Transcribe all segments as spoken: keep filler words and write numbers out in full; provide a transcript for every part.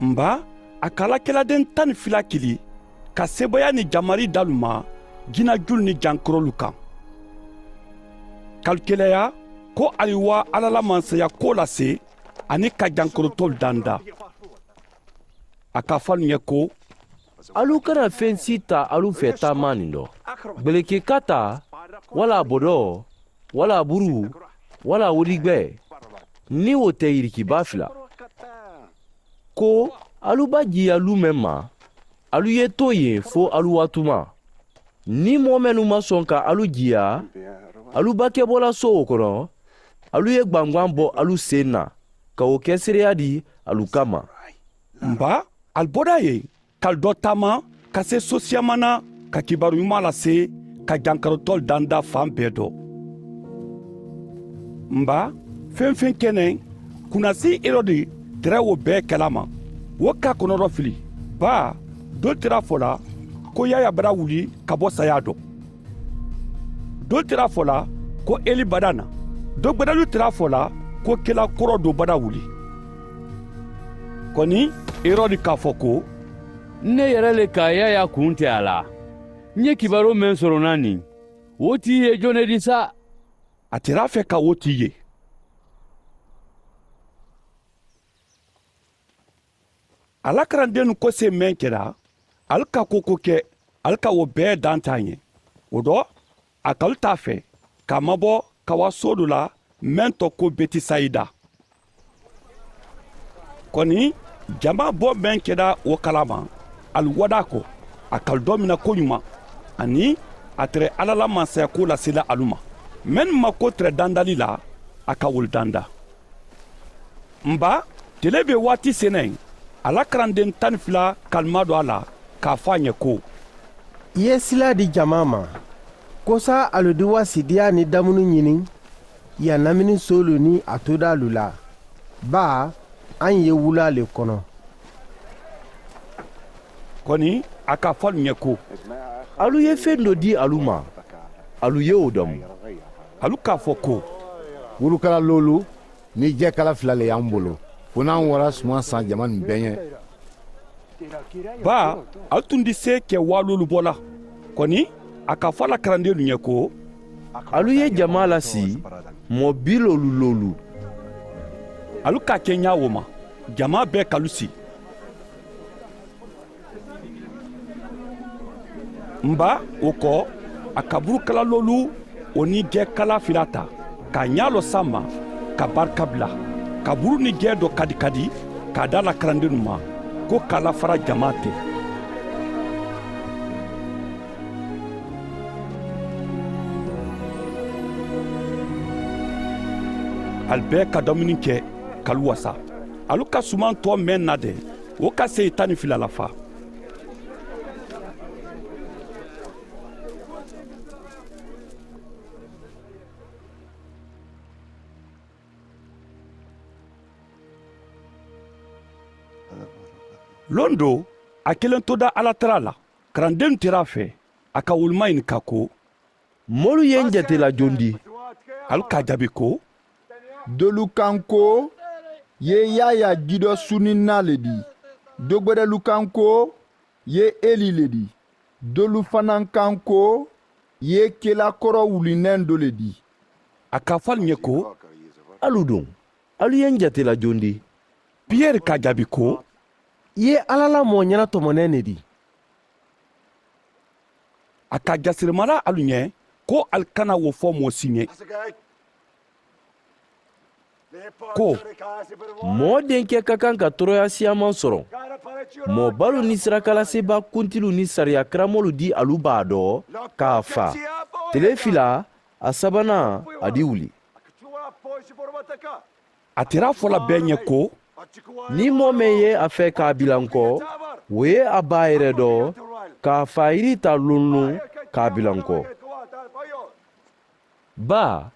N ba, a ka alakeladen tan ni fula kili ka sebaaya ni jamari dalu ma jinajulu ni jankorolu kaŋ. Ka alu keleya ko ali waa alla la mansaya kuwo lase aniŋ ka jankorotolu danda. A ka a fo alu ɲe ko, alu kana feŋ si taa alu fee taamaanin do, gbeleke kataa, walla bodoo, walla buru, walla wodigbee, niŋ wo te yirikibaa fula. Ko alu be a jiiya luu meŋ ma, alu ye to yen fo alu waatumaa. Niŋ moo mennu maŋ soŋ ka alu jiiya, alu be a ke bola soowo kono, alu ye gbangbaŋ bo alu seŋ na, ka wo ke seereya di alu kamma. N ba, ali boda ye, ka ali do taama ka see sosiyamana, ka kibaaru ɲumaa lase, ka jankarotolu danda fan bee do. N ba, feŋ-feŋ ke neŋ, kunnasi herodi tere wo bee kela ma. Wo ka konoto fili, baa, dolu tera a fo la ko yaayaa bada wuli ka bo sayaa do. Dolu tera a fo la ko eli bada na. Dogbedelu tera a fo la ko kela koro do bada wuli. Koni herodi ka a fo ko, n ne yere le ka yaayaa kunte a la. N ye kibaaroo meŋ soro naani, wo ti i ye jonne di sa. A tera a fe ka wo ti i ye. A la karandeenu kosee meŋ keda, ali ka ko ko ke, ali ka wo bee dantaa ɲe. Wo do, a ka alu taa fe ka a mabo ka waa soodo la meŋ to ko betisayida. Koni jamaa boo meŋ keda wo kalama, ali wada ko a ka alu domina koɲumaa, aniŋ a tere alla la mansaya kuwo lasila alu ma. Mennu ma ko tere dandali la, a ka wolu danda. N ba, tele be waati seneŋ, a la karandeŋ tan ni fula ka alu maadon a la, ka a fo a ɲe ko, i ye silaa di jamaa ma, kosa alu di wasidiyaa ni damunu ɲiniŋ, ì a namini soolu niŋ a todaalu la, baa, aŋ ye wulaa le kono. Koni a ka a fo alu ɲe ko, alu ye feŋ do di alu ma, alu ye wo damu. Alu ka a fo ko, wulukala loolu niŋ jeekala fula le ye aŋ bolo, fo naŋ wara sumaŋ saŋ jama niŋ beɲe. Baa, alu tundi see ke waaloolu bo la. Koni a ka a fo a la karandeelu ɲe ko, alu ye jamaa lasii moo biiloolu loolu. Alu ka a ke ɲaa wo ma, jamaa bee ka alu sii. N ba, wo ko, a ka burukalaloolu wo niŋ jee kalaa filaa taa, ka a ñaaloo saŋ ma, ka barika bula, ka buru niŋ jee do kadikadi, ka a daa la karandeenu ma, ko ka a lafara jamaa te. Ali bee ka domini ke, ka alu wasa. Alu ka sumaŋ too meŋ naade, wo ka seyi tan ni fila lafa. Londo, a kelen to da alatara la, karandennu tera a fe, a ka wolu mayinika ko, moolu ye n jate la jondi? Ali ka a jaabi ko, dolu kaŋ ko, ye yaayaa jidoo suninna le di. Dogbedelu kaŋ ko, ye eli le di. Dolu fanaa kaŋ ko, ye kela koro wulineŋ do le di. A ka a fo ali ñe ko, alu duŋ, alu ye n jate la jondi? Piyeri ka a jaabi ko, i ye alla la moo ñanatomoneŋ ne di. A ka a jasirimalaa alu ñe, ko ali kana wo fo moo si ñe, ko, moo denke ka kaŋ ka toroyaa siyaamaa soroŋ. Moo baalu niŋ sirakalasibaa kuntilu niŋ sariya karamolu di alu baa do, ka a faa. Tele fila, a sabanaa, a di wuli. A tera a fo la bee ñe ko, niŋ moo meŋ ye a fee ka a bilankoo, wo ye a baa yere do, ka a faa yiriita luŋ-luŋ, ka a bilankoo. Baa,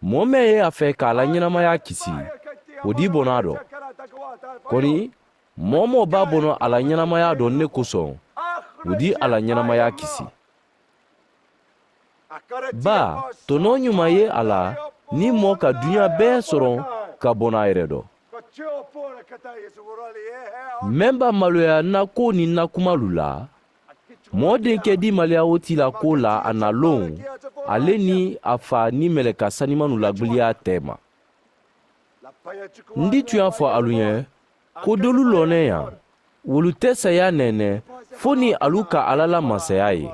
moo meŋ ye a fee ka a la ñenemayaa kisi, wo di bonaa do. Koni, moo-wo-moo be a bono a la ñenemayaa do n ne kosoŋ, wo di a la ñenemayaa kisi. Baa, tonoo ñuma ye a la, niŋ moo ka duniyaa bee soroŋ, ka bono a yere do. Meŋ be a maloya n na koo niŋ n na kumalu la, moo deŋ ke diimaliya wo tii la koo la a na loŋ, ale niŋ a faa niŋ meleka sanimanu la gbiliyaa teema. N di tun ye a fo alu ye ko doolu loŋ ne yaŋ, wolu te seeyaa nene fo niŋ alu ka alla la mansaya ye.